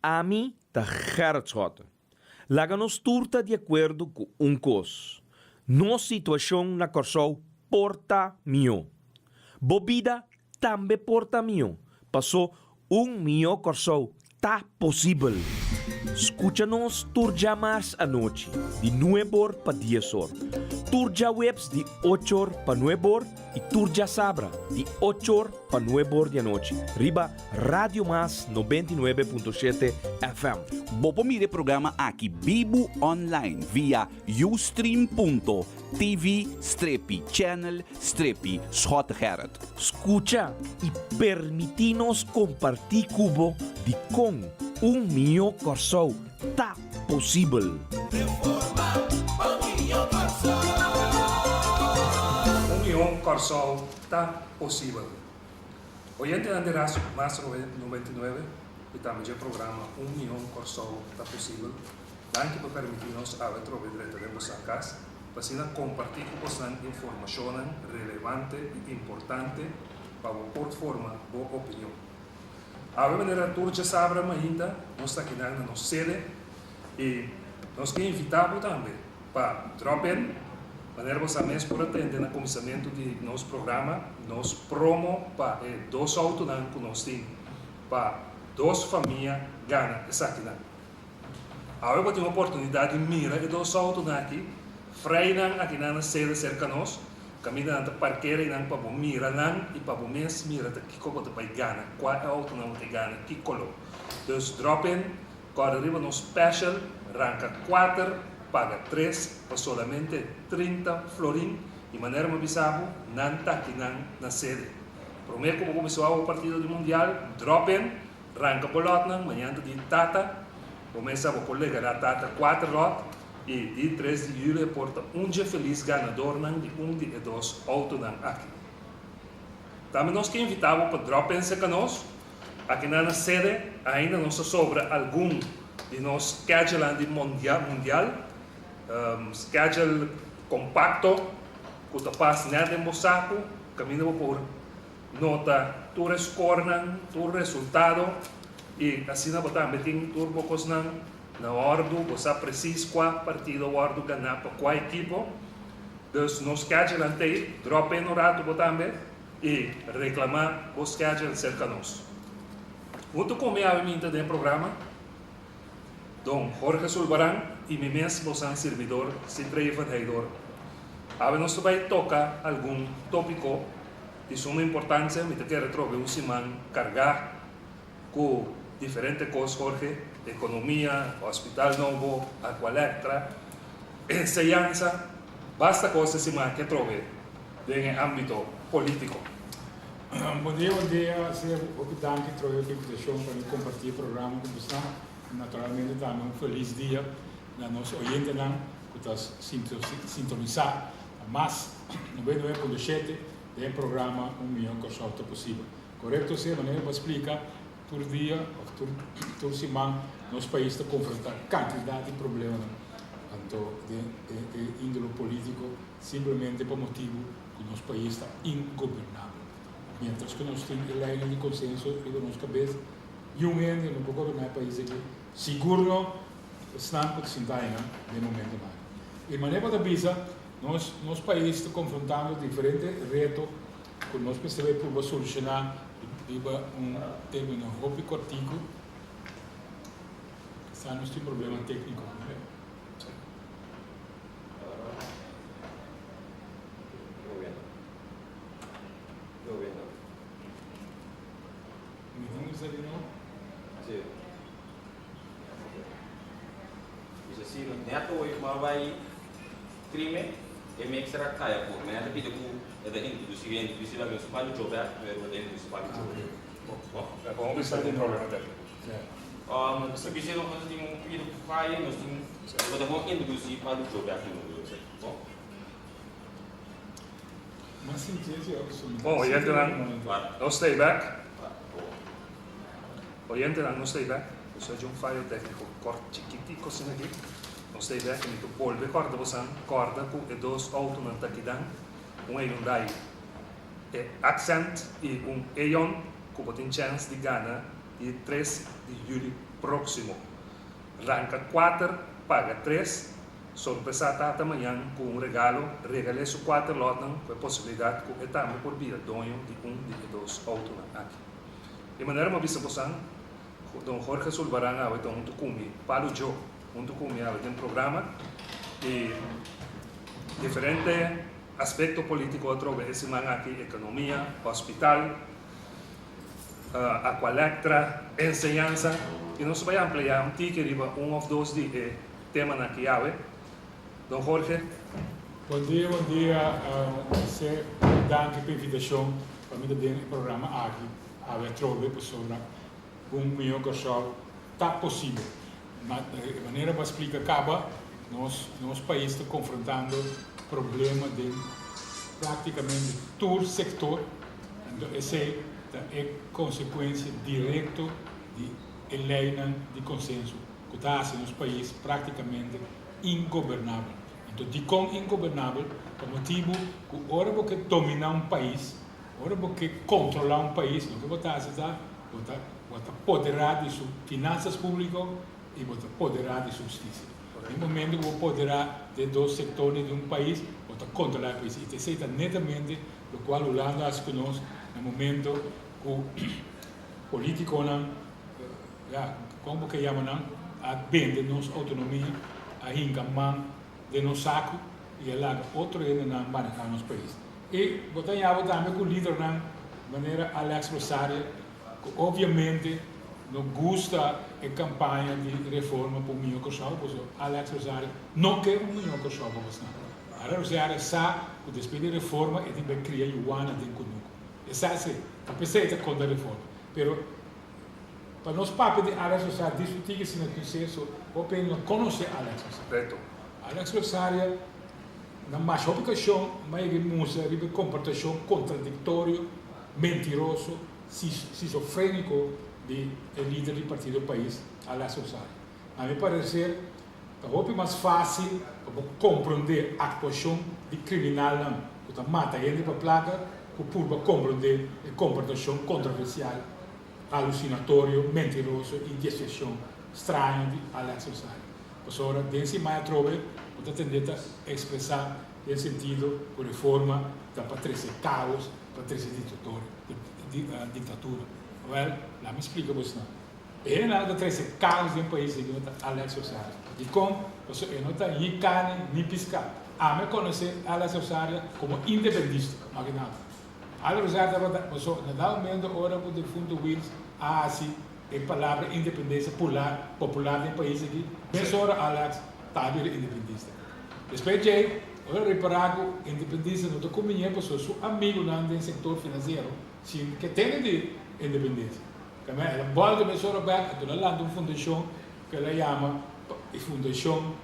Ami ta Gerrit Schotte. Laga nos tur ta di akuerdo ku un kos, nos situashon na Kòrsou por ta mihó. Bo bida tambe por ta mihó, pasó un mihó Kòrsou ta posibel. Skucha nos tur djamars anochi di nueb'or pa dies'or, tur djaweps di och'or pa nueb'or i tur djasabra di och'or pa nueb'or di anochi riba Radio Mas 99.7 FM. Bo por mira e programa aki bibu online via ustream.tv strepi channel strepi Schottegerrit. Skucha i permití nos kompartí ku bo dikon un mihó Kòrsou ta posibel. Un mihó Kòrsou ta posibel. Oyentenan di Raso Mas 99 i tambe dje programa Un Mihó Kòrsou Ta Posibel, danki pa permití nos awe trobe drenta den bosan kas pa asina kompartí ku bosnan informashonnan relevante i importante pa bo por forma bo opinion. Awe manera tur djasabra mainta nos ta akinan na nos sede i nos ke invitá bo tambe pa drop in, manera bo sa mes por a tende na kuminsamentu di nos programa, nos promo pa e dos outonan ku nos tin pa dos famia gana esakinan. Awe bo tin oportunidat di mira e dos outonan aki, freinan akinan na sede serka nos, kaminda nan ta parkera einan pa bo mira nan i pa bo mes mira ta kiko bo ta bai gana, kua e outonan bo ta gana, ki koló. Dus drop in, Kòrda riba nos special, ranka kuater, paga tres pa solamente 30 florin i manera mi bisa bo, nan ta kinan na sede. Promé ku bo kuminsá wak bo partido di mundial, drop in, ranka bo lòtnan, mañan ta di tata, bo mes sa bo por legalá tata kuater lòt i di 3 di yüli e por ta un dje felis ganadornan di un di e dos outonan aki. Tambe nos ke invitá bo pa drop in serka nos. Akinan na sede ainda nos ta sobra algun di nos schedulenan di mundial, schedule compacto cu ta pas net den bo sacu, caminda bo por nota tur e scorenan, tur resultado y asina bo tambe tin tur bo cosnan na ordu, bo sa precies cua partido wordo gana pa cua ekipo. Dus nos schedulenan t'ey, drop in un rato bo tambe. I reklamá bo schedule serka nos. Huntu ku mi awe minta den programa, Don Jorge Sulbaran i mi mes bosan sirbidor Sithree van Heydoorn. Awe nos ta bai toka algun tópiko di suma importansia, mi ta kere trobe un siman kargá ku diferente kos, Jorge, ekonomia, hospital nobo, Aqualectra, enseñansa, basta kos e siman ke trobe. Den e ámbito polítiko. Bon dia, bon dia. Sea hopi danki trobe pa invitashon pa mi kompartí e programa ku boso. Naturalmente tambe un felis dia na nos oyentenan ku ta sintonisá na Mas 99.7 den e programa Un Mion Kòrsou Ta Posibel. Korekto sea, manera bo a splika, tur dia òf tur tur siman nos pais ta konfrontá kantidat di problemanan, anto den e índolo polítiko. Simplemente pa motibu ku nos pais ta ingobernabel. Mientras ku nos tin e leinan di konsenso riba nos kabes, niun hende no por goberná e pais aki, sigur no esnan ku ta sinta einan den momentonan aki. I manera bo ta bisa, nos nos pais ta konfrontando diferente reto ku nos mester bai purba solushoná riba un término hopi kòrtiku. Kisas nos tin problema tékniko. Bon, oyentenan, nos stay back. Oyentenan, nos stay back. Nos a dje un fayo técnico kort chikitico asina aki. Nos stay back y mi ta bolbe kòrda bosan, kòrda ku e dos outonan ta kidan, un Hyundai e Accent y un Eon ku bo tin chèns di gana di 3 di juli. próksimo. Ranka kuater, paga tres, Sorpresá tata mañan ku un regalo, regal'é su kuater lòtnan ku e posibilidat ku e tambe por bira doño di un di e dos outonan aki. Di manera mi a bisa bosan, Don Jorge Sulbaran awe ta huntu ku mi, Palu Djo huntu ku mi awe den programa i diferente aspekto polítiko atrobe e siman aki, ekonomia, hospital, Aqualectra, enseñansa i nos bai amplia un tiki riba un of dos di e temanan aki awe. Don Jorge. Bon dia, bon dia Jose. Danki pa invitashon pa mi ta den e programa aki awe atrobe pasobra un mihó Kòrsou ta posibel. E manera bo a splika kaba nos nos pais ta konfrontando problema den praktikamente tur sektor. Anto esei ta e konsekuensia direkto di e leinan di konsenso ku ta hasi nos pais praktikamente ingobernabel. Anto dikon ingobernabel? Pa motibu ku ora bo ke dominá un pais, ora bo ke kontrolá un pais, loke bo ta hasi ta bo ta bo ta poderá di su finansas públiko i bo ta poderá di su hustisia. Den momento ku bo poderá di e dos sektornan di un pais, bo ta kontrolá e pais. I esei ta netamente Locual Hulanda haci cu nos na momento cu politiconan, ya, con bo ke yama nan, a bende nos autonomia, a hinca man den nos saco y a laga otro hendenan maneha nos pais. Y bo ta yaba tambe cu lidernan manera Alex Rosaria cu obviamente no gusta e campaña di reforma pa un miho Corsou, pasobra Alex Rosaria no ke un miho Corsou pa bosnan. Alex Rosaria sa cu despues di reforma e tin bay cria yuwana den cunucu. E sa esey. Ta p'esey e ta contra reforma. Pero pa nos papia di Alex Rosaria discuti ki asina tin seso, hopi hende no conoce Alex Rosaria. Correcto. Alex Rosaria na masha hopi ocasion m'a yega e mustra riba e comportacion contradictorio, mentiroso, schizofrenico di e lider di partido pais, Alex Rosaria. Na mi parecer Ta hopi mas fásil pa bo komprondé aktuashon di kriminalnan ku ta mata hende pa plaka ku purba komprondé e komportashon kontroversial, halusinatorio, mentiroso i desviashon straño di Alex Rosario. Pasobra den siman atrobe bo ta tendé ta ekspresá den sentido ku reforma ta pa trese kaos, pa trese diktatura. Wèl, laat mi splika bosnan. E hendenan ku ta trese kaos den pais aki no ta Alex Rosario. Dikon? Pasobra e no ta ni karni ni piská. Ami a konosé Alex Rosario komo independista, mas ke nada. Alex Rosario tabata, pasobra na dado momento ora ku defunto Wiels a hasi e palabra independensia pular, popular den pais aki, mesora Alex ta bira independista. Despues djei, ora ripará ku independista no ta kumbiñ'é pasobra su amigunan den sektor finansiero sin ke tende di independensia. Tambe el a bolbe mesora bek anto el a lanta un fundashon ku el a yama e Fundashon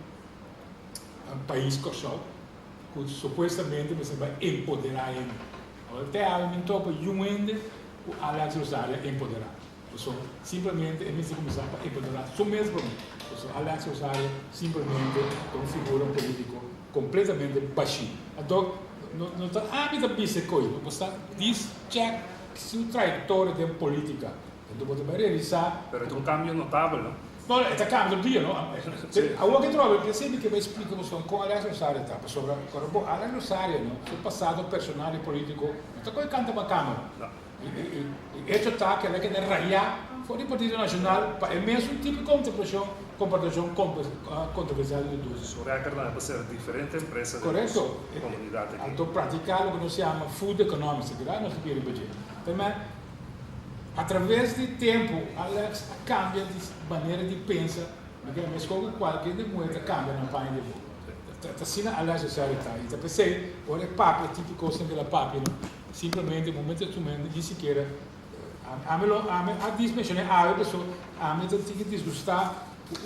Pais Kòrsou ku supuestamente mester bai empoderá hende. Awor te awe mi topa yun hende ku Alex Rosario a empoderá. Pasobra simplemente e mester kuminsá pa empoderá su mes promé. Pasobra Alex Rosario simplemente ta un figura polítiko kompletamente bashí. Anto no ta ami ta bisa e kos, bo sa dis chèk. Su trayectoria den politica. Enton bo ta bai realisa. Pero e ta un cambio notabel, no? No, e ta cambia tur dia, no? Awor ke trobe, ke semper ke bai splica boso con Alex Rosario ta, pasobra ora bo Alex Rosario, no, su pasado personal y politico no ta coge canta bacano. No. E hecho ta ke el a keda raya for di Partido Nacional pa e mesun tipo di contemplacion, comportacion controversial di dudoso. Su record nan a ser diferente empresa den nos comunidad aki. Anto practica loke nos yama food economics, e keda nos ta kere riba dje. Tambe a traves di tempo Alex a cambia di manera di pensa, mi kere mescor cu cualke hende muher ta cambia nan paña di boca. Ta asina Alex Rosario ta. Y ta pesey ora e papia tipo cosnan cu el a papia no, simplemente momento e tuma ni sikiera Ami lo ami a dis mencion'é awe paso ami ta tin ki disgustá ku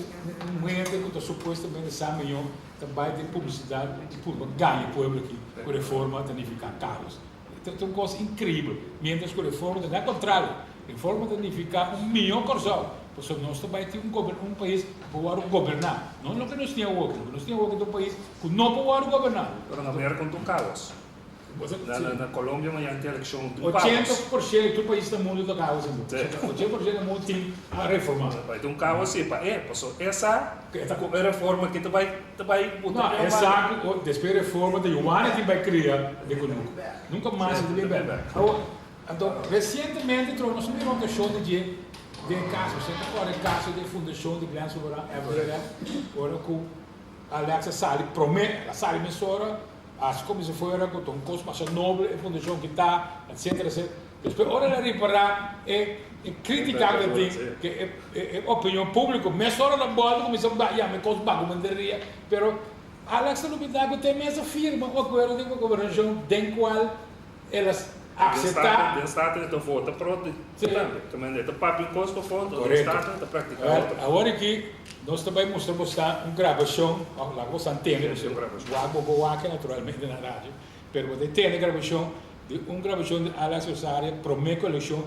un hende ku ta supuestamente sa mihó ta bai den publisidat i purba gaña e pueblo aki ku reforma ta nifiká kaos. Ta un kos inkreibel. Mientras ku reforma ta al kontrario. Reforma ta nifiká un mihó Kòrsou pasobra nos ta bai tin un un pais ku por wòrdu goberná. No loke nos tin awoki. Loke nos tin awoki ta un pais ku no por wòrdu goberná. Pero na Merka un ta un kaos. Na Colombia mañana tin elekshon tur pagos. 80% di tur pais na mundu ta kaos ainda. 80% di mundu tin a reforma. Bai ta un kaos si pa e, paso e sa ku e reforma aki ta bai ta bai buta No, e sa ku despues e reforma ta yuana tin bai kria den kunuku. Nunka mas e ta bin bek. Awor, anto resientemente tro nos a mira un okashon di dje den e kaso, bo ta kòrda e kaso di e fundashon di Glenn Sulvaran, FDRM, ora ku Alex a sali promé, el a sali mesora, Hasi como si fuera cu ta un cos masha noble e fundacion ki ta, etcetera, etcetera. Despues ora el a ripara e e critica cu tin, cu e e opinion publico, mesora el a bolbe cuminsa yama e cos bagumenteria. Pero Alex ta lubida cu te mes a firma un acuerdo di gobernacion den cual el a acepta. Den Staten e ta vota pro di tambe. Ta mende e ta papia un cos pa fondo, den Staten e ta practica otro. Awor aki nos ta bay mustra bosa un grabacion, of laga bosa tende, wak bo por wak naturalmente na radio, pero bo ta tende grabacion di un grabacion di Alex Rosaria prome cu eleccion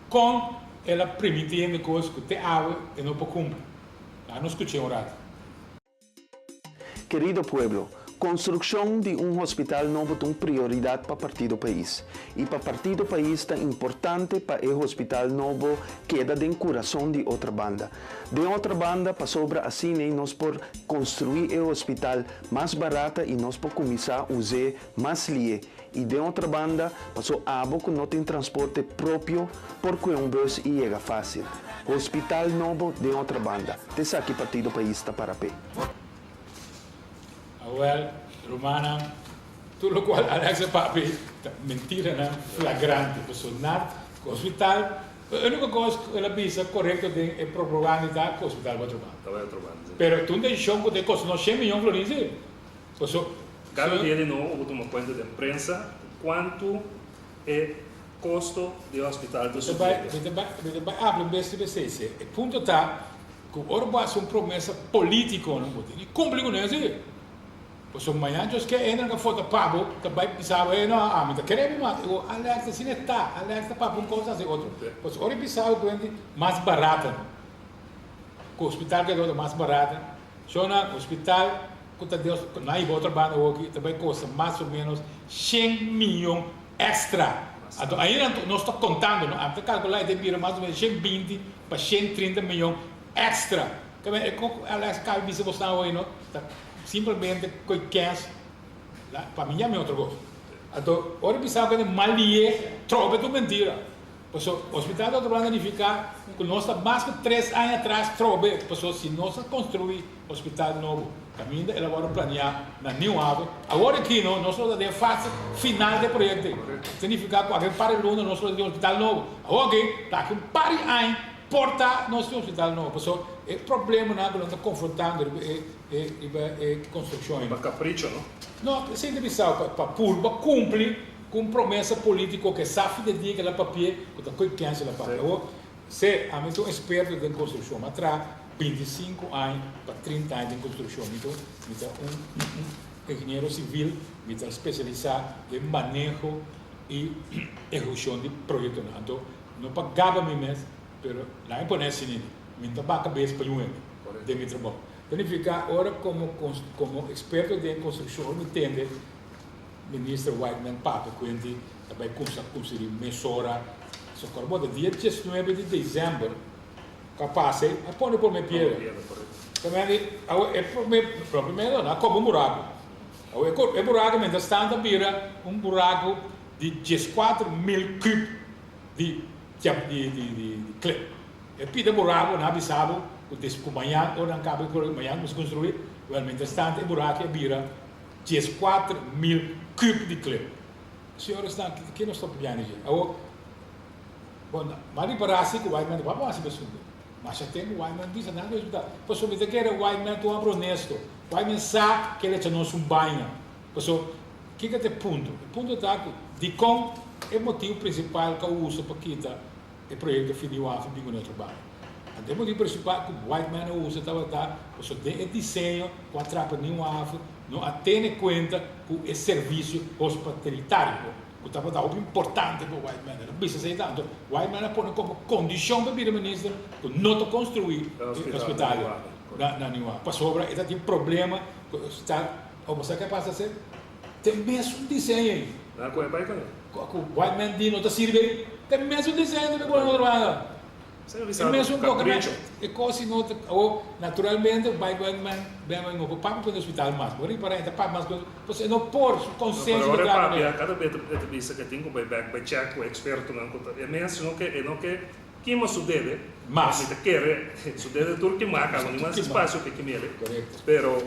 con el a primiti hende cos cu te awe e no por cumpli. Laga nos scuche un rato. Kerido pueblo, konstrukshon di un hospital nobo ta un prioridat pa Partido Pais. I pa Partido Pais ta importante pa e hospital nobo keda den kurason di Otrabanda. Den Otrabanda pasobra asin'ei nos por konstruí e hospital mas barata i nos por kuminsá us'é mas lié. I den Otrabanda paso abo ku no tin transporte propio por kue un bus i yega fásil. Hospital nobo den Otrabanda. T'esaki Partido Pais ta para p'e. Awel, rumannan, tur lokual Alex a papia ta mentiranan flagrante. Pasobra nat ku hospital, e úniko kos ku el a bisa korekto den e propaganda ta ku hospital bai Otrabanda. Ta bai Otrabanda, si. Pero ta un desishon ku ta e kosta nos shen miyon florin, si. Pasobra. Kada dia di nobo bo tuma kuenta den prensa kuantu e kosto di hospital ta subiendo. Mi ta bai abla un bes riba esei. E punto ta ku ora bo hasi un promesa polítiko no bo tin di kumpli kuné si. Pasobra mañana Dios ke hende nan ka fota pa bo ta bai bisa bo e no ami ta kere bo mas. Alex asina e ta. Alex ta papia un kos hasi otro. Pasobra ora e bisa bo ku hende mas barata no. Ku hospital ke otro mas barata. Shona, hospital ku ta Dios na hiba otro banda awoki ta bai kosta mas o menos shen miyon extra. Anto ainda nos ta kontando, no? Ami ta kalkulá e ta bira mas o menos 120 pa 130 miyon extra. Kaba e koko Alex kabi bisa bosnan awoki no ta simplemente koe kens pa mi yama e otro kos. Anto ora bisa ku e mal lié trobe tur mentira. Paso hospital di otro banda nifica cu nos ta mas cu tres aña atras trobe, paso si nos a construi hospital nobo caminda el a wordo planea na New Haven, awor aki no, nos lo ta den fase final di e proyecto ei. Significa cu aki un par di luna nos lo tin hospital nobo. Awor aki ta aki un par di aña por ta nos tin hospital nobo, paso e problemanan cu nan ta confrontando riba e riba e construccion ei. Pa capricho no? No, esey ta bisa pa purba cumpli Ku un promesa polítiko ku e sa fin di dia ku el a papi'é ku ta koe kèns el a papia. Awor, se ami ta un eksperto den konstrukshon. Mi a traha 25 aña pa 30 aña den konstrukshon. Mi ta mi ta un un ingeniero sivil, mi ta spesialisá den maneho i ehekushon di proyektonan. Anto, no pa gaba mi mes, pero laga mi pone asina, mi no ta baha kabes pa ñuebe den mi trabou. Ta nifiká ora komo komo eksperto den konstrukshon, ora mi tende Minister Whiteman papia cu hende ta bay cuminsa construi mesora. Socorro bo ta dia 19 di december cu a pasa a pone prome piedra. Tambe di awe e prome prome piedra no a coba un buraco. Awe e buraco mientras tanto a bira un buraco di 14.000 cub di di di klip. E pida buraco nan a bisa bo cu cu mañan ora nan caba e mañan cuminsa construi, wel mientras tanto e buraco a bira 14.000 kub di klip. Señores, nan, ke nos ta papiando dje? Awor, bon, m'a ripará si ku Whiteman ta papia mas riba asuntu. Masha tempu Whiteman bisa nan ku hospital. Pasobra mi ta kere Whiteman ta un homber honesto. Whiteman sa ke el echa nos un baña. Pasobra, kiko ta e punto? E punto ta ku dikon e motibu prinsipal ku a usa pa kita e proyekto Fini Wafi bin ku otro banda. Anto e motibu prinsipal ku Whiteman a usa tabata pasobra den e diseño ku a trapa New Haven no a tene kuenta ku e servisio hospitalitario ku tabata hopi importante pa Whiteman. El a bisa esei ta. Anto Whiteman a pone komo kondishon pa bira minister ku no ta konstruí e hospital na New Haven pasobra e ta tin problema ku e hospital. Awor bo sa ke a pasa? Te mesun diseño ei. Nan a kohe bai kuné. Ku white man di no ta sirbi, ta e mesun diseño ta pone otro banda. E mesun kos, e kos si no ta, awor naturalmente bai ku man ben bai no por papia ku e hospital mas, bo ripara e ta papia mas ku pasobra e no por, su konsensia no ta papia, kada bes e ta bisa ku e tin ku bai bek bai chèk ku ekspertonan ku ta, e mes no ke e no ke kima su dede, mas mi ta kere su dede tur kimá kaba ni mas espasio pa e kimele, pero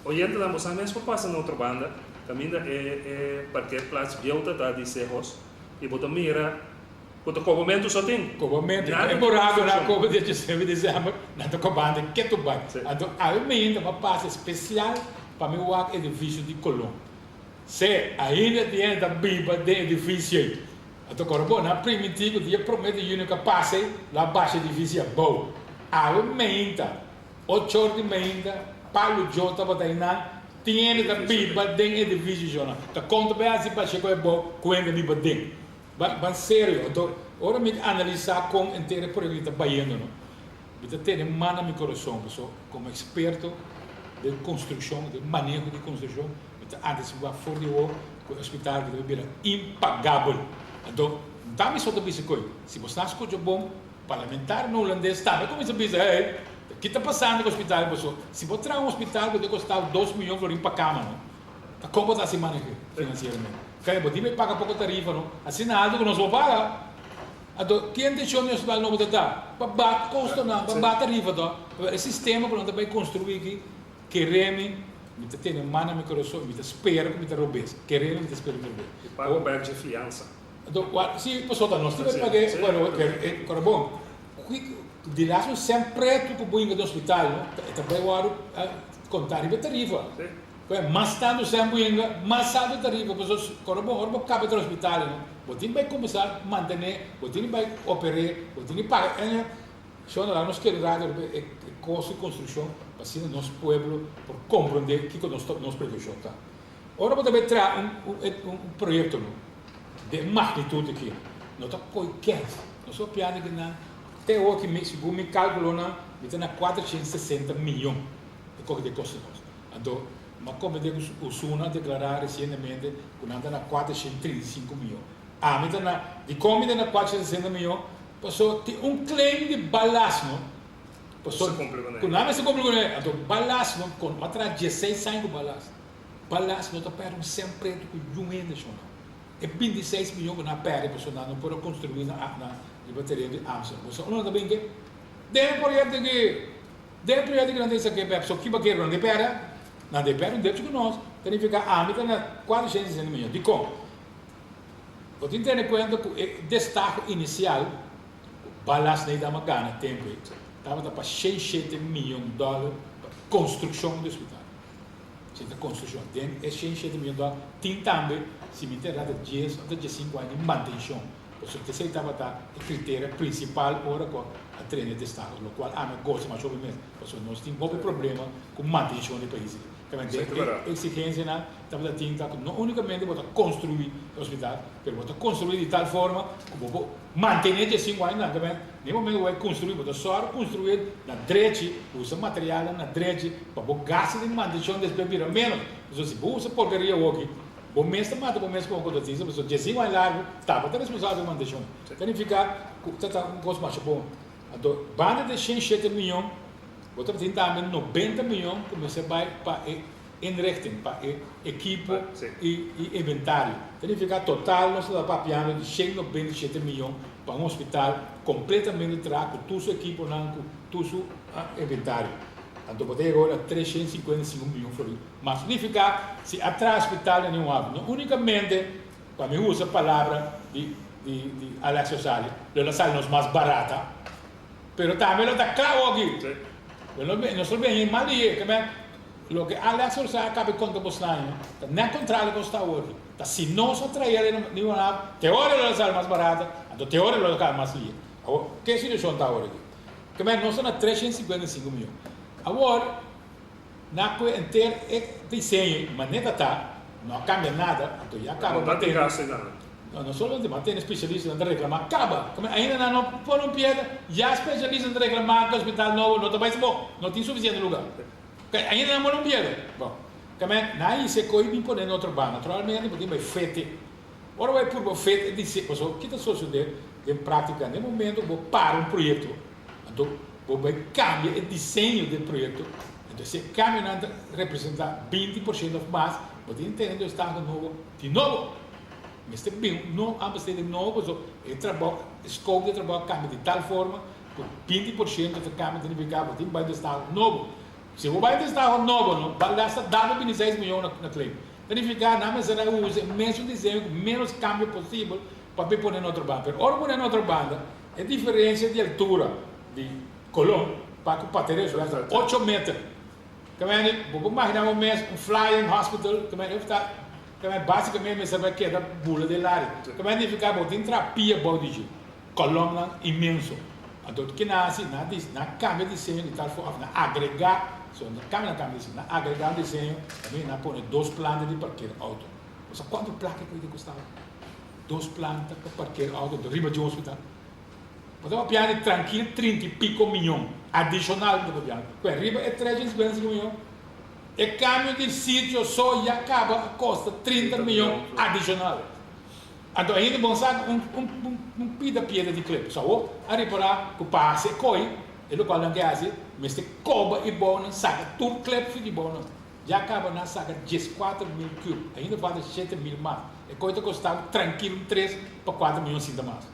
oyentenan bo sa mes por pasa na otro banda kaminda e e parkeerplaats bieu ta ta di Sehos i bo ta mira. Ku ta kobamentu so tin. Kobamentu. Nada E di buraku na konstrukshon. koba dia diesnuebe desèmber, nan ta kobando ketu bai. Sí. Anto awe mainta mi a pasa spesial pa mi wak edifisio di Colon. Se, ainda tin hende ta biba den edifisio ei. Anto kòrda bo, nan a primintí ku dia promé di yüni ku a pasa ei, lo a basha edifisio abou. Awe mainta, ocho or di mainta, Palu Djo tabata einan, tin hende ta biba den edifisio shona. Ta konta bai hasi basha ku abou ku hende biba den. Ban ban serio, anto ora mi ta analisá kon henter e proyekto ta bayendo no, mi ta tene man na mi kurason paso komo eksperto den konstrukshon, den maneho di konstrukshon, mi ta antisipá for di awor ku e hospital aki ta bai bira impagabel. Anto ta mi so ta bisa koe, si bo sa skucha bon, parlamentarionan hulandes tambe a kuminsá bisa, hey, ki ta pasando ku e hospital paso si bo traha un hospital ku ta kostá dos miyon florin pa kama no, Ta kon bo ta hasi maneho finansieramente? Kaya bo dibe paga poko tarifa no, asina alto ku nos por paga. Anto ki intenshon di hospital nobo ta ta? Pa bat kostonan, pa bat tarifa to. Pasobra e sistema ku nan ta bai konstruí aki, kere mi, mi ta tene man na mi kurason i mi ta spera ku mi ta robes. Kere mi, mi ta spera ku mi ta robes. I paga bek dje fiansa. Anto, si, pasobra ta nos dibe pag'é, bueno, kora bon, di las un sèn pretu ku bo yega den hospital no, e ta bai wòrdu kontá riba e tarifa. Pues, mas tantu sèn bo yega, mas altu tarifa. Pasobra kòrda bon, ora bo kaba tra hospital, no, bo tin bai kuminsá mantené, bo tin di bai oper'é, bo tin di paga. En shon, laga nos kere rato riba e kosto di konstrukshon pa asina nos pueblo por komprondé kiko nos nos prekoushon ta. Ora bo ta bai traha un un proyekto, no, di e magnitut aki, no ta koi kèns. Nos a pianda ki nan te awor ki mi, segun mi kalkulonan, mi ta na 460 miyon e koke di e kosto nos. Anto, m'a komprendé ku Osuna a deklará resientemente ku nan ta na 435 mion. Ami ta na, dikon mi ta na 460 mion? Paso tin un claim di balas no, paso ku nan mester kumpli kuné. Anto balas no, kon m'a traha diesseis aña ku balas, balas no ta pèrdè un sèn pretu ku yun hende shon nan. E 26 mion ku nan a pèrdè paso nan no por a konstruí na na riba tereno di Amsterdam. Bo sa unda nan ta bin ke? Den e proyekto aki! Den proyecto ki nan ta esaki pep so kiba kere nan de pera? Nan de pera un derecho ku nos, ta nifica ami ta na 460 miyon. Dikon? Bo tin tene kuenta ku e destaho inisial ku Balas Neidam a gana tempu ei tabata pa 107 miyon dòler pa konstrukshon di hospital. Si ta konstrukshon. Den e 107 miyon dòler tin tambe, si mi ta erá, ta dies òf ta diesinku aña di mantenshon. Pasobra esei tabata e criterio principal ora cu a trene destaho, locual ami a goza masha hopi mes, pasobra nos tin hopi problema cu mantencion di pais aki. Tambe den e exigencianan tabata tin ta cu no unicamente bo ta construi e hospital, pero bo ta construi di tal forma cu bo por mantene dje sinku añanan. Tambe den momento cu bo a construi, bo ta sòru construi na drechi, usa materialnan na drechi pa bo gasto di mantencion despues bira menos. Pasobra si bo usa porkeria awoki, Bo mes ta mata bo mes komo kontratista pasobra djesinku aña largu tabata responsabel pa mantenshon. Ta nifiká ku ta ta un kos masha bon. Anto banda di 107 miyon bo ta tin tambe 90 miyon ku mester bai pa e inrichting, pa e ekipo i i inventario. Ta nifiká total nos ta papiando di 197 miyon pa un hospital kompletamente traha ku tur su ekiponan, ku tur su inventario. Anto bo ta yega ora 355 miyon florin. Mas significa si a traha hospital na Nieuw Haven, no unicamente, pa mi usa palabra di di di Alex Rosali, lo la sali nos mas barata, pero tambe lo ta cla oki. Lo nos lo bini mal di e, ke loke Alex Rosali a caba di conta bos nan, ta net contrario cos ta awor aki. Ta si nos a traha na Nieuw Haven, te ora lo la sali mas barata, anto te ora lo la caba mas lihe. Awor, ke situacion ta awor aki? Ke nos ta na 355 miyon. Awor, Na cu henter e diseño manera ta, no a cambia nada, anto ya caba No ta gasto y nada. No, no solamente ma tene specialistanan ta reclama caba, como ainda nan no pone un piedra, ya specialistanan ta reclama cu hospital nobo no ta bay bon, no tin suficiente lugar. Ainda nan pone un piedra. Bon, como nan a hisa e coy bin pone na otro banda, naturalmente bo tin bay fete. Ora bo a purba fet e diseño, pasobra ki ta sosodé den práktika? Den momento ku bo para un proyekto, anto bo bai kambia e diseño di e proyekto, anto si e kambionan ta representá 20% òf mas, bo tin tene dos tanka nobo di nobo. Mester bin un no aanbesteding nobo pasobra e trabou, e scope di e trabou a kambia di tal forma ku 20% ta kambia, ta nifiká bo tin bai dos tanka nobo. Si bo bai destaho nobo no ba gasta dado bini seis miyon na claim. Ta nifica nan mester a usa e mesun diseño cu menos cambio posibel pa bay pone na otro banda. Pero ora pone na otro banda e diferencia di altura di Colon pa cu Patereso ta ocho meter. Kemeni bo por imagina bo mes un flying hospital kemeni ta kemeni basicamente mester bay keda bula den laria. Kemeni nifica bo tin traha pia bou di dje. Kolomnan inmenso. Anto ke nan hasi? Nan a nan a kambia diseño di tal forma, òf nan a agregá, so nan kambia nan kambia diseño, nan a agregá un diseño kaminda nan a pone dos planta di parker outo. Bo sa kuantu plaka ku e ta kostaba? Dos planta pa parker outo anto riba dje hospital. Bo ta papia di trankil trinta i piko miyon adishonal bo ta papia. Kue riba e 355 miyon? E kambio di sitio so ya kaba a kosta 30 miyon adishonal. Anto ainda bon sa ku un pida piedra di klep. So awor a ripará ku pa hasi e koi, e lokual nan ke hasi, mester koba e bounan saka tur klep for di bounan. Ya kaba nan saka 14.000 kub, ainda falta 7.000 mas. E koi ta kosta bo trankil un 3 pa 4 miyon sinta mas.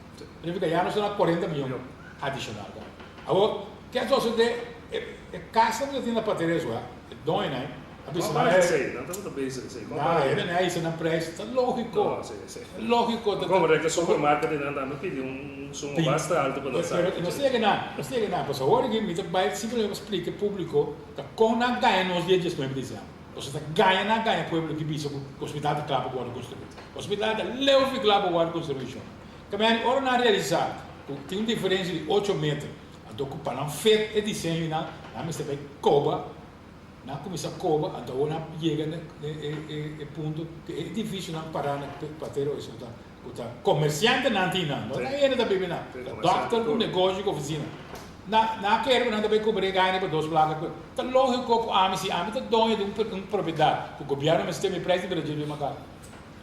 Significa ya nos ta na 40 miyon adishonal. Awor, ke a sosodé? E kasnan ku ta tin na Patereswa, e doñonan, a bisa nan, Hey, nan tabata bezig esei. Kon para hende nan a hisa nan prijs, ta lógiko. No, si, si. Lógiko. Ta Como rek supermarket di nan tambe pidi un suma basta alto pa nan sa. Pero nos ta yega nan, nos ta yega nan. Pasobra awor aki mi ta bai simplemente pa splika e públiko ta kon nan gaña nos dia 19 di disiember. Pasobra ta gaña nan gaña pueblo ki bisa ku hospital ta kla pa wòrdu konstruí. Hospital ta leu fi kla pa wòrdu konstruí shon. Kaminda ora nan realisá ku tin un diferensia di 8 meter, anto ku pa nan fet e diseño nan, nan mester bai koba. Nan kuminsá koba, anto awor nan yega na e punto ku e edifisionan pará na Patero Oeste ku ta ku ta komersiantenan tin nan, no ta hende ta biba nan, ta dòkter ku negoshi ku ofisina. Nan nan a kere ku nan ta bai kumpra e gana pa dos plaka ku ta lógiko ku ami si ami ta doño di un propiedat ku gobièrnu mester mi preis di bira dje bima kara.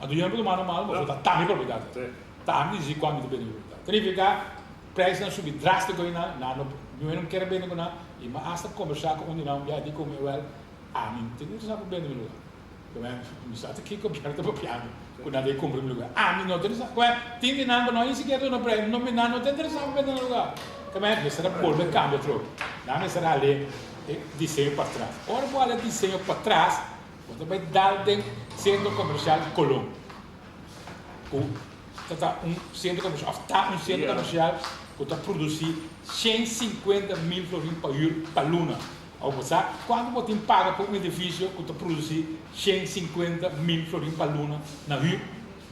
Anto yo no por tuma normal pasobra ta ta mi propiedat. Ta ami di disi ku ami ta bende mi propiedat. Ta nifiká Prijsnan subi drástiko i nan, nan no, niun no kier a bende ku nan, i mi a asta kombersá ku un di nan un bia, di ku mi, wèl, ami no tin interesá pa bende mi lugá. Ku mi sa ta kiko gobièrnu ta papiando ku nan ta kumpra mi lugá. Ami no ta interesá. Ku tin di nan ku no ni sikiera duna prèis, no, nan no ta interesá pa bende nan lugá. Ku mester a bolbe kambia atrobe. Nan mester a hal'é e diseño patras. Ora bo hal'é diseño patras, bo ta bai dal den sentro komersial Colón. Ku ta ta un sentro komersial òf ta un sentro komersial ku ta produsí 150.000 florin pa hür pa luna. Awor bo sa kuantu bo tin paga pa un edifisio ku ta produsí 150.000 florin pa luna na hür?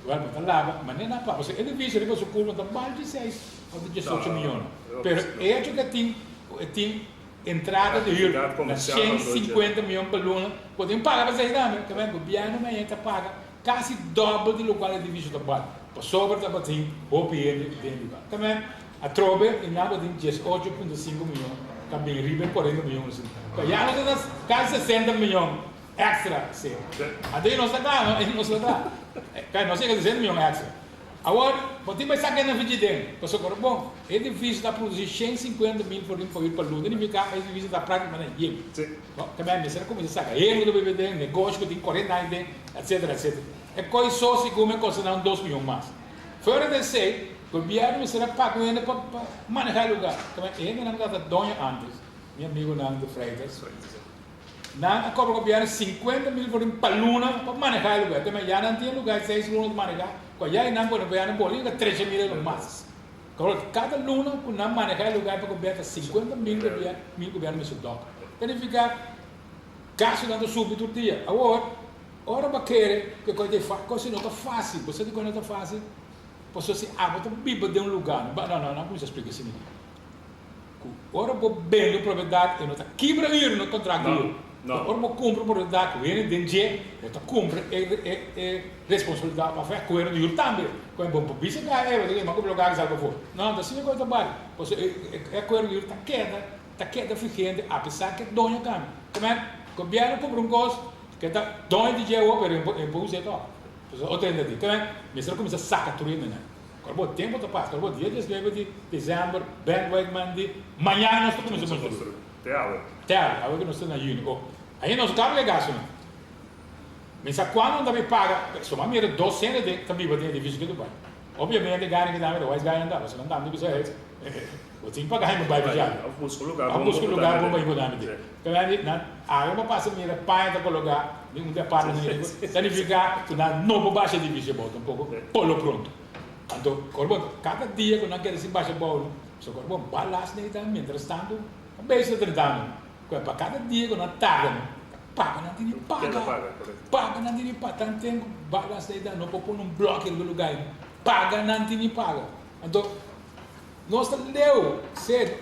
Wèl, bo ta laga manera nan paga. Pasobra e edifisio riba su kurva ta bal 16 òf 18 mion. Pero e hecho ku e tin ku e tin entrada di hür na 150 mion pa luna, bo tin paga pa esei tambe. Tambe gobièrnu mañana ta paga kasi dòbel di lokual e edifisio ta bal. Pasobra tabatin hopi hende den lugá. Tambe atrobe i nan tabatin 18.5 mion ta bin riba e 40 mion asina. Pa ya nos ta kasi 60 mion èkstra sera. Anto i nos ta kla, no? I nos ta kla. Kaya nos yega 60 mion èkstra. Awor, bo tin bai saka e nan fichi den. Pasobra bon, e edifisio ta produsí 150.000 florin pa hür pa luna. Nifiká e edifisio ta práktikamente yen. Bo, tambe mester a kuminsá saka hende ku ta biba den, negoshi ku tin 40 aña den, etsetera, etsetera. E koi so segun mi kosta nan 2 mion mas. Fuera di esei, gobièrnu mester a paga un hende pa pa manehá e lugá. Tambe e hendenan ku tabata doño ántes, mi amigunan de Freitas, nan a kobra gobièrnu 50.000 florin pa luna pa manehá e lugá. Tambe ya nan tin e lugá 6 luna ta manehá, ku ya e nan pone gobièrnu boli yega 13.000 euro mas. Kada luna ku nan manehá e lugá pa gobièrnu ta 50.000 mil gobièrnu mester dòk. Ta nifiká gastunan ta subi tur dia. Awor, ora bo kere ku e kos ta kos no ta fásil. Bo sa dikon no ta fásil? Pasobra si abo ta biba den un lugá, no, no, no kuminsá splika asina aki. Ku ora bo bende un propiedat e no ta kibra hür no kontrakt di hür. Ora bo kumpra un propiedat ku hende den dje, bo ta kumpra e e e responsabilidat òf e akuerdo di hür tambe. Ku bo por bisa ku e bo ta kima kumpra lugá aki sal pafó. No, ta asina ku e ta bai. Pasobra e e akuerdo di hür ta keda ta keda vigente apesar ku e doño kambia. Gobièrnu kumpra un kos ku e ta doño di dje awor pero e por us'é tòg. Pasobra otro hende a di, Kende mester a kuminsá saka tur hendenan. Kòrda bo, tempu ta pasa. Kòrda bo, dia diesnuebe di desèmber, Ben Wijkman di, Mañana nos ta kuminsá konstruí. Te awe. Te awe. Awe ku nos ta na yüni. O, ainda nos no kaba di e gastunan. Mi sa kuantu nan ta bin paga. So m'a mira dos hende den ta biba den edifisio ke Dubai. Obviamente gana ki dame ta wise guy nan ta, pasobra nan tambe bisa hey, bo tin paga mi bai biaha. Of buska un lugar bon pa buska un lugar bon pa bo dame den. Te nan awe bo pasa mira paña ta kologa den un di apartment ta nifica ku nan no por basha edifisio abou tampoco por lo pronto. Anto kor bo kada dia ku nan keda sin basha abou so kor bo balas nei ta mientras tanto a bezig ta tratando ku pa kada dia ku nan tarda no ta paga nan tin di paga paga nan tin di paga tan tempo balas nei ta no por pone un bloki riba lugar ei paga nan tin di paga anto nos ta leu serio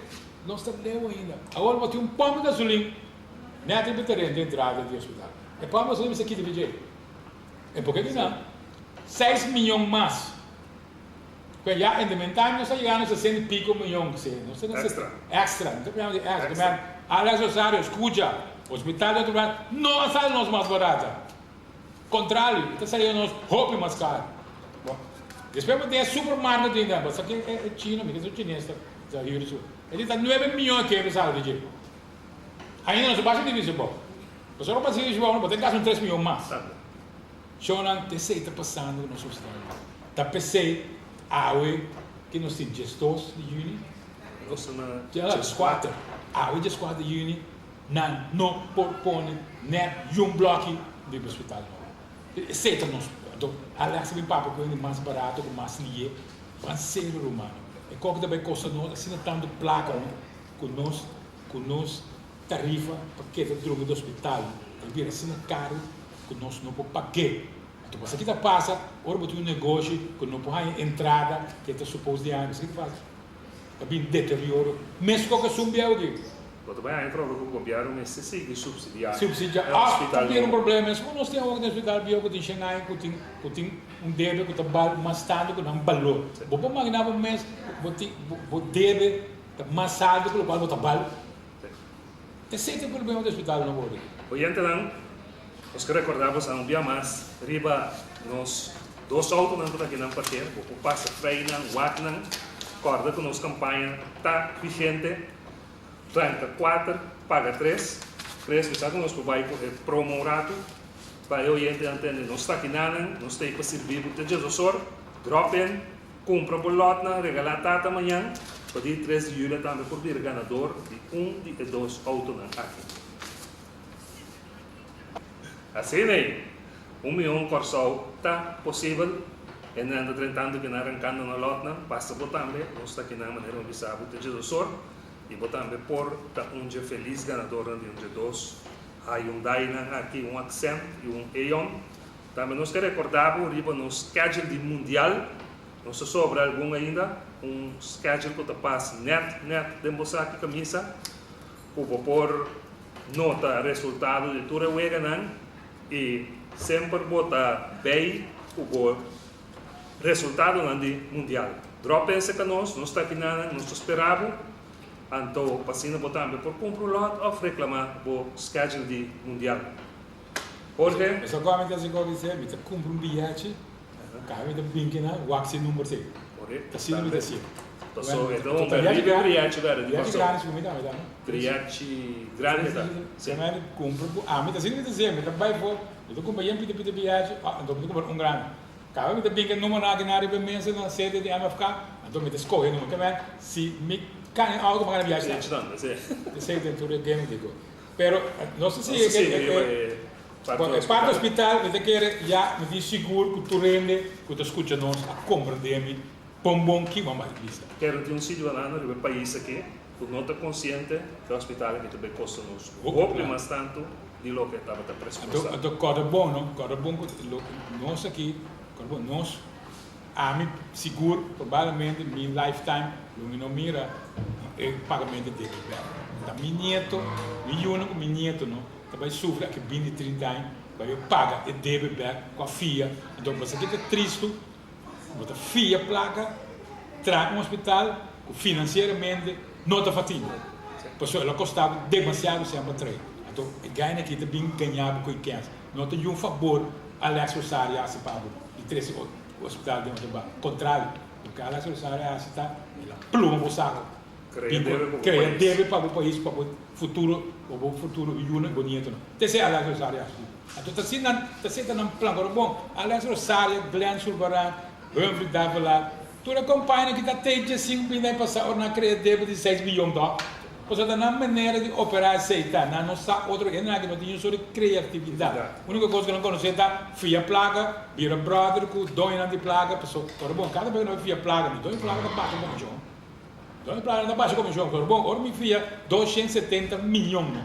nos ta leu ainda awor bo tin un pomp di gasolin net riba tereno di entrada di hospital e pomp di gasolin mester kita dje. E por ke di nan? Seis miyon mas. Ku ya en de meantime nos a yega na sesenta i piko miyon ku se. Nos ta na Extra. Extra. Nos ta poniendo di extra. Extra. Men, Alex Rosario, skucha, hospital di otro lugar no a sali nos mas barata. Kontrario, e ta saliendo nos hopi mas karu. Bo, despues bo tin e supermarket tin den, bo sa ke e chino, mi ke sa chines ta ta hür su. E di ta nuebe miyon e kebe sali di dje. Ainda nos a basha divisi bo. Pasobra pa sirbishi bo bo ta gasta un tres miyon mas. Shownan ta esei ta pasando ku nos hospital. Ta p'esei awe ki nos tin diesdos di yüni, Nos ta na dieskuater, awe dieskuater di yüni nan no por pone nèt yun blòki di hospital nobo. Esei ta nos. Anto Alex a bin papia ku hende mas barato ku mas lié. Ban serio rumannan. E kòke ta bai kosta nos asina tantu plaka ku nos ku nos tarifa pa keda drumi di hospital ta bira asina karu ku nos no por pag'é. Anto pasobra ki ta pasa ora bo tin un negoshi ku no por haña entrada ke ta supos di haña, pasobra ki ta pasa? Ta bin deterioro meskos ku esun bieu aki. Bo ta bai haña trobe ku gobièrnu mester sigui supsidiá e Supsidiá. Ah, hospital ta bira un nobo. problema mes. Ku nos tin awor den hospital bieu ku tin shen aña ku tin ku tin un debe ku ta bal mas tantu ku nan balor. Bo por maginá bo mes bo tin bo debe Ta mas alto ku lokual bo ta bal. Esei ta e problema di hospital nobo ori. Oyentenan, nos ke rekordá boso un bia mas riba nos dos outonan ku ta aki nan parker. Bo por pasa freinan, wak nan. Kòrda ku nos kampaña ta vigente. Ranka kuater, paga tres. Tres, mi sa ku nos por bai ku e promo un ratu pa e oyentenan tende. Nos ta aki nanan, nos ta ei pa sirbi bo te djesosor. Drop in. Kumpra bo lòtnan regalá tata mañan pa di tres di yüli tambe por bira ganador di un di e dos outonan aki. Asina ei, un mion Kòrsou ta posibel. Hendenan ta drentando kinan rankando nan lòtnan. Basta bo tambe, nos ta kinan manera mi bisa bo ta djesosor i bo tambe por ta un dje felis ganadornan di un dje dos Hyundainan aki, un Accent i un Eon. Tambe nos ke rekorda bo riba nos schedule di mundial. Nos ta sobra algun ainda, un schedule ku ta pas nèt nèt den bo saki kamisa, ku bo por nota resultado di tur e weganan i semper bo ta bei ku bo resultadonan di mundial. Drop in serka nos, nos ta aki nanan, nos ta spera bo, anto pa asina bo tambe por kumpra un lòt òf reklamá bo schedule di mundial. Jorge. Eso cu ami ta haci cu dice, mi ta cumpra un biyechi, cada mi ta bin kina wak si number si. Correcto. Asina mi ta haci. Paso e ta un riba biyechi berde di Biyechi Kòrsou. grandi si cu mi ta, mi ta no? Biyechi grandi ta. Si mi cumpra cu ami ta asina mi ta haci, mi ta bay for, mi ta cumpra yen pita pita biyechi, anto mi ta cumpra un grandi. Cada mi ta bin cu e numbernan aki na riba e mesa na sede di MFK, anto mi ta scoge e number. Ke si mi cana e auto mi cana biyechi Biyechi tambe, si. Esey ta tur e game di cu. Pero nos ta Nos sigui ta sigui riba e e parti e hospital. parti hospital mi ta kere ya mi tin sigur ku tur hende ku ta skucha nos a komprende mi bon bon ki bo a bisa. Kere tin un siudadano riba e pais aki ku no ta konsiente ku e hospital aki ta bay kosta nos Hopi hopi plaka. mas tantu di loke e tabata Anto presupuestá. anto kòrda bon no, kòrda bon ku lo nos aki kòrda bon nos ami sigur probablemente mi lifetime lo mi no mira e pagamento di debe bek. Ta mi nieto, mi yunan ku mi nieto no ta bai sufri aki binti trinta aña pa yo paga e debe bek ku a fia. Anto pasobra ki ta tristu bo ta fia plaka traha un hospital ku finansieramente no ta fatigo pasobra el a kosta bo demasiado semper trae. Anto e gaina aki ta bin gaña bo ku e kens. No ta yun fabor. Alex Rosario a hasi pa bo di trese hospital den otro banda. Kontrario, loke Alex Rosario a hasi ta el a pluma bo sako. Krea debe pa bo Krea pais. debe pa bo pais, pa bo futuro, pa bo futuro yunan i bo nietonan. Ta esei Alex Rosario a hasi. Anto ta asina nan ta seta nan plan. Ora bon, Alex Rosario, Glenn Sulvaran, Humphrey Davelaar, tur e kompañanan ki ta tei djesinku bini ai pasá ora nan krea debe di seis biyon dòk. Pasobra ta nan manera di operá esei ta. Nan no sa otro hendenan aki no tin un sort di kreatividat. Úniko kos ku nan konosé ta fia plaka, bira bròder ku doñonan di plaka. Pasobra ora bon, kada bes ku nan fia plaka, mi doño plaka ta basha komishon. Doño plaka no ta basha komishon. Pasobra bon, ora mi fia 270 miyon no.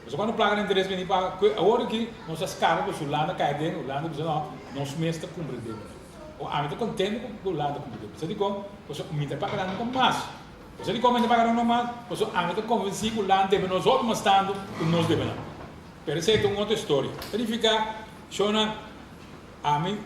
Pasobra kuantu plaka na interes bini paga? Ku awor aki nos a skapa pasobra Hulanda kai aden, Hulanda bisa no, nos mes ta kumpra debe. Ami ta kontento ku Hulanda kumpra debe. Sa dikon? Pasobra mi ta paga nan nunka mas. Pasobra dikon mi ta paga nan nunka mas? Pasobra ami ta konvensí ku Hulanda debe nos hopi mas tantu ku nos debe nan. Pero esei ta un otro historia. Ta nifiká, shownan, ami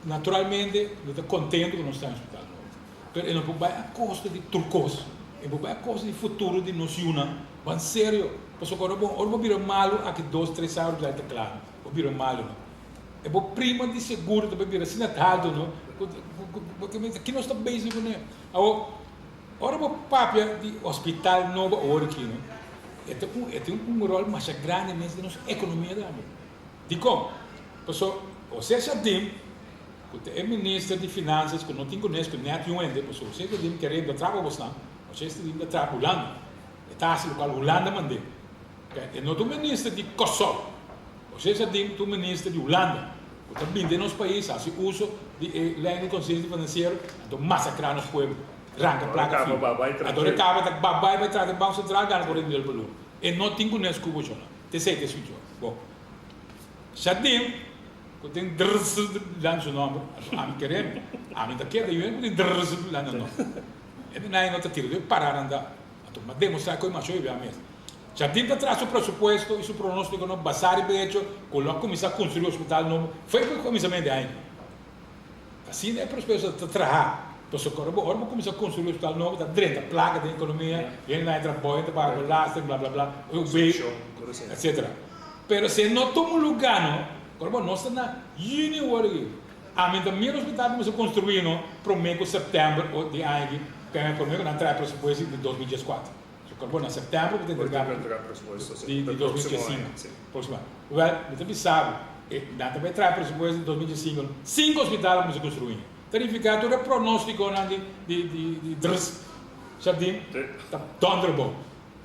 naturalmente mi ta kontento ku nos ta na hospital nobo. Pero e no por bai a kosto di tur kos. E por bai a kosto di futuro di nos yunan. Ban serio. Pasobra ora bo ora bo bira malu aki dos tres aña ora ta kla. Bo bira malu no. E bo prima di seguro ta bai bira asina alto no ku ku ku ki nos ta bezig kuné. Awor ora bo papia di hospital nobo awor aki no e ta un e tin un ròl masha grandi mes den nos ekonomia tambe. Dikon? Pasobra José Jardim ku ta e minister di finansas ku no tin kunes ku nèt yu hende pasobra José Jardim kere ta traha pa bosnan José Jardim ta traha pa Hulanda. E ta hasi lokual Hulanda mand'é. E no ta un minister di Kòrsou. José Jardim ta un minister di Hulanda ku ta bini den nos pais hasi uso di e lei di konsiensia finansiero anto masakrá nos pueblo, ranka plaka fi. Anto e kaba ta babai bai tras di Banko Sentral gana 40 mil pa luna. E no tin kunes ku bo shona. Ta esei ta e situashon. Bo Jardim ku tin drss dilanti su nòmber, anto ami kere ami ta keda yu hende ku tin drss dilanti nan nòmber. E nan no ta tira di pará nan ta. Anto m'a demostrá ku e masho e bia mes. Jardim ta traha su presupuesto i su pronóstiko no basá riba e echo ku lo a kuminsá konstruí hospital nobo fo'i ku kuminsamentu di aña. Asina e presupuesto ta trahá. Pasobra ora bo ora bo kuminsá konstruí hospital nobo ta drenta plaka den ekonomia, hende nan entra bou, hende ta paga belasting, bla bla bla, UB, etcetera. Pero si e no tuma lugá no, ora bo nos ta na yüni awor aki. Ami ta mira hospital kuminsá konstruí no promé ku sèptèmber di aña aki, promé ku nan traha e presupuesto di 2014. So kor bo na sèptèmber bo ta entrega di 2015, próksimo aña. Wèl, mi ta bisa bo, e nan ta bai traha presupuesto di 2015, sinku hospital a kuminsá konstruí. Ta nifiká tur e pronóstikonan di di di di drs Jardim ta dònder bo.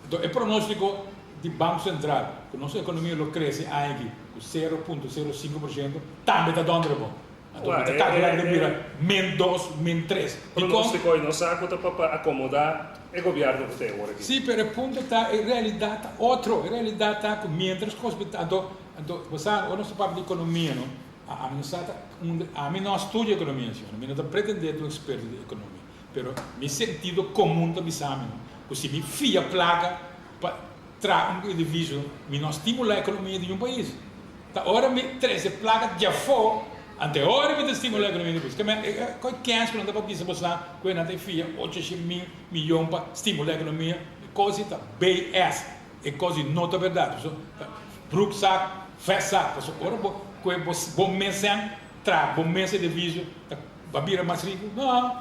Anto e pronóstiko di Banko Sentral ku nos ekonomia lo krese aña aki ku 0,05% tambe ta dònder bo. Anto bo ta kalkulá ku ta bira min dos, min tres. Dikon? Pronóstiko i nos sa ku ta pa pa akomodá e gobièrnu ku ta e ora aki. Sí, pero e punto ta e realidat ta otro. E realidat ta ku miéntras ku hospital anto anto bo sa ora nos ta papia di ekonomia no ami no sa ta unda ami no a studia ekonomia mi no ta pretendé ta un eksperto di ekonomia. Pero mi sentido komun ta bisa mi ku si mi fia plaka pa traha un edifisio, mi no stimulá ekonomia di un pais. Ta ora mi trese plaka djafó, ante ora mi ta stimulá ekonomia di un pais. Keme e koi kens ku nan ta pa bisa boso ku e nan ta fia 800 mil miyon pa stimulá ekonomia, e kos ta BS, e kos no ta bèrdat. Pasobra ta broekzak, vètzak. Pasobra ora bo kohe bo mes sèn traha bo mes edifisio ta. Bo a bira mas riku? No.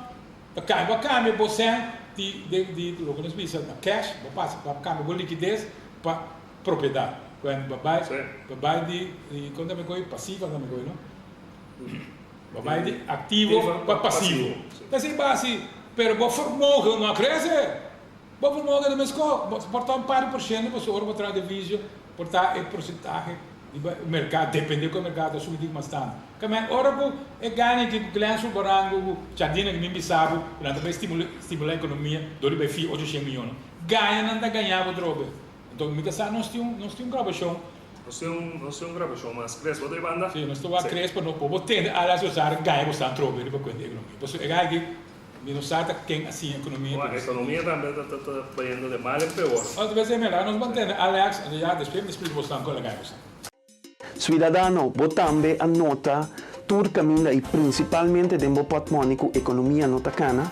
Ta kambia, bo a kambia bo sèn di di loke nos bisa na cash, bo pasa, bo a kambia bo likides pa propiedat. Bueno, bo bai, bo bai di, di kon ta mi koe? Pasivo ta mi koe, no? Bo bai di aktivo pa pasivo. Ta así basi, pero bo vermogen no a krese. Bo vermogen ta meskos, bo por ta un par di por shento pasobra ora bo traha devisio por ta e porsentahe di e merkado, depende ku e merkado ta subi di mas tantu. Kame ora ku e gana aki ku Glenn Sulbarango ku Chadina ku mi bisa bo ku nan ta bai stimula ekonomia dor di bai fia 800 miyon, gaña nan ta gaña bo trobe. Enton mi ta sa nos tin un nos tin un grabashon. Nos tin un nos tin un grabashon mas. Crespo ta e banda? Si, nos ta wak Crespo no por bo tende Alex Rosario gaña bo san trobe riba kuenta di ekonomia. Pasobra e gana aki Mi no sa ta ken a siña ekonomia pero. Ekonomia tambe ta ta bayendo de mal en peor. Otro bes e mira nos mantene Alex anto ya despues mi splika bosnan kon laga bosnan. Suidadano, bo tambe a nota tur kaminda i prinsipalmente den bo pòtmòni ku ekonomia no ta kana?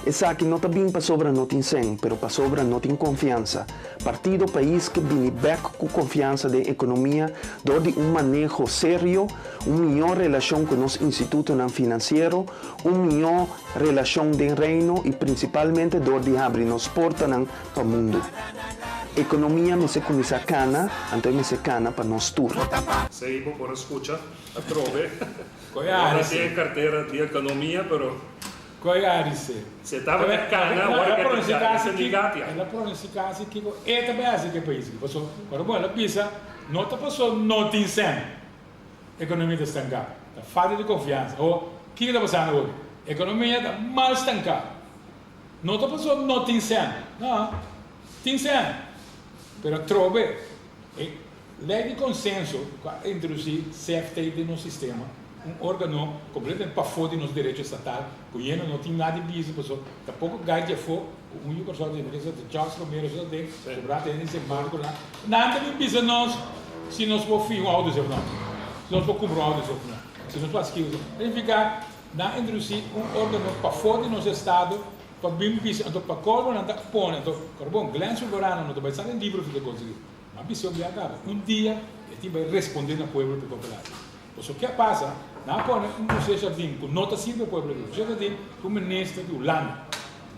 Esaki no ta bin pasobra no tin sèn, pero pasobra no tin konfiansa. Partido Pais ke bini bèk ku konfiansa den ekonomia dor di un maneho serio, un mihó relashon ku nos institutonan finansiero, un mihó relashon den Reino i prinsipalmente dor di habri nos portanan pa mundu. Ekonomia mester kuminsá kana, anto e mester kana pa nos tur. Esei bo por a skucha atrobe. Ora tin e kartera di ekonomia, pero. Koe a dise. Se tabata kana ora ke ta negatia. El a pronostica asi kiko e ta bay hasi ku e pais aki. Paso ora bo el a bisa no ta paso no tin sèn ekonomia ta stanká. Ta falta di konfiansa. Awor kiko ta pasando awor? Ekonomia ta mal stanká. No ta paso no tin sèn. No. Tin sèn. Pero atrobe e lei di konsenso ku a introdusí CFT den nos sistema, un órgano kompletamente pafó di nos derecho estatal, ku yendo no tin nada di bisa pasobra ta poko gai di afó ku un yu Kòrsou ta dje, ta Charles Romero so ta den, sobrá ta hende di Marco la, nan ta bin bisa nos si nos por fiha un outo si òf no, si nos por kumpra un outo si òf no, si nos por hasi kiko. Ta signifiká nan a introdusí un órgano pafó di nos estado pa bin bisa, anto pa kolmo nan ta pone, anto kòrda bon, Glenn Sulverano no ta bai sa den libro fi ta konsiguí. Ma bisa obi a kaba. Un dia e tin bai responde na pueblo pa e kooperatie. Pasobra ke a pasa, nan a pone un José Jardim ku no ta sirbi e pueblo aki. José Jardim ta un minister di Hulanda.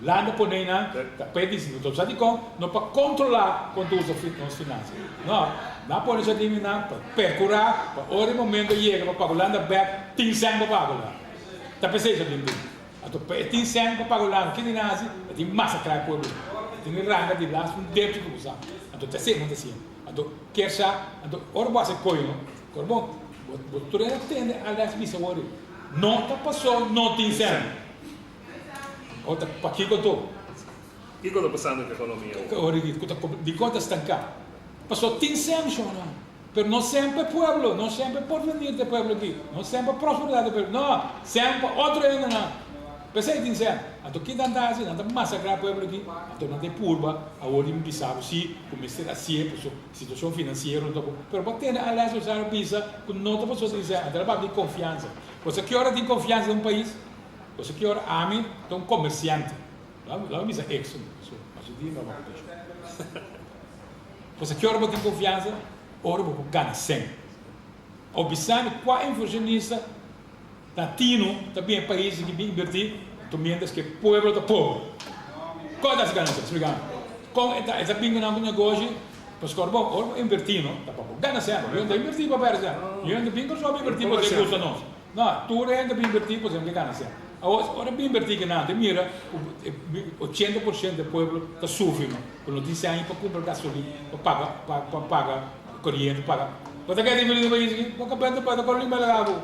Hulanda pone nan ta p'e disi. No ta sa dikon, no pa kontrola kon ta usa nos finansia. No, nan a pone Jardim einan pa perkurá pa ora e momento yega pa paga Hulanda bèk, tin sèn pa paga Hulanda. Ta p'esei Jardim tin. Anto pa e tin sèn pa paga Hulanda, ke tin hasi? E tin masakrá e pueblo. E tin ranga di las un depchi ku bo sa. Anto ta esei nan ta hasiendo. Anto kier sa, anto ora bo hasi e koyo no, kor bon, bo bo tur hende a tende Alex bisa wor ei, no ta pasó no tin sèn. O ta pakiko anto? Kiko ta pasando ku ekonomia awor? Ora ku ta dikon ta stanká? Pasó tin sèn shona. Pero no semper pueblo, no semper porvenir di e pueblo aki, no semper prosperidad di e pueblo, no, semper otro hendenan. P'esei tin sèn. Anto ki nan ta hasi? Nan ta masakrá e pueblo aki, anto nan ta e purba awor di bisa bo si ku mester hasié pasobra situashon finansiero no ta bon. Pero bo a tende Alex Rosario bisa ku no ta pasobra tin sèn, anto el a papia di konfiansa. Pasobra ki ora tin konfiansa den un pais? Pasobra ki ora ami ta un komersiante, laga mi bisa ex, pasobra pasobra dia mi a wak penshon. Pasobra ki ora bo tin konfiansa? Ora bo por gana sèn. Ò bisa mi kua invershonista latino ta bin e pais aki bin invertí to mientras ku e pueblo ta pober. Kon e ta hasi gana sèn? Splika mi. Kon e ta e ta bin ku nan ku negoshi? Pasobra ora bo ora bo invertí no ta pa bo gana sèn. Yo no ta invertí pa pèrdè sèn. Yo no ta bin Kòrsou pa invertí pasobra e gusta nos. No, tur hende ta invertí pasobra nan ke gana sèn. Awor ora bo invertí ke nan ta mira ku 80% di e pueblo ta sufri no. Ku no tin sèn pa kumpra gasolin, pa paga pa paga koriente, pa paga. Bo ta keda invertí na pais aki? Bo kabes ta bata kòrda limba laga bo.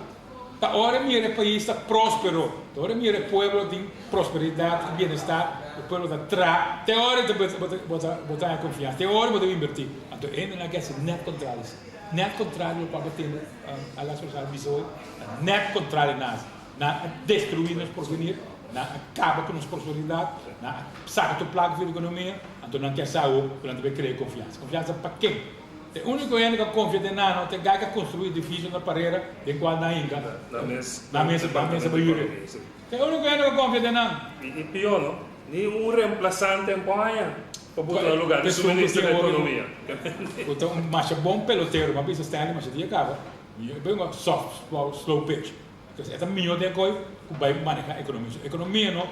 Ta ora e mira e pais ta próspero, ta ora e mira e pueblo tin prosperidat i bienestar, e pueblo ta traha, te ora bo ta bo ta haña konfiansa, te ora bo ta invertí. Anto e hendenan ke hasi nèt kontrario si. Nèt kontrario lokual bo tende Alex Rosario bisa hoy, ta nèt kontrario nan hasi. Nan a destruí nos porvenir, nan a kaba ku nos prosperidat, nan a saka tur plaka for di ekonomia, anto nan kier sa awor ku nan ta bai krea konfiansa. Konfiansa pa ken? E úniko hende ku a konfia den nan no ta e guy ku a konstruí edifisio na parera den kual nan hinka Nan mes nan mes nan mes a bai yuri. Ta e úniko hende ku a konfia den nan. I pió no, ni un remplasante a por haña pa buta na lugar di su minister di ekonomia. Ku ta un masha bon pelotero, mi a bisa Stanley masha dia kaba, mi a bin soft, slow pitch. Entonces e ta mihó den koe ku bai maneha ekonomia. So ekonomia no,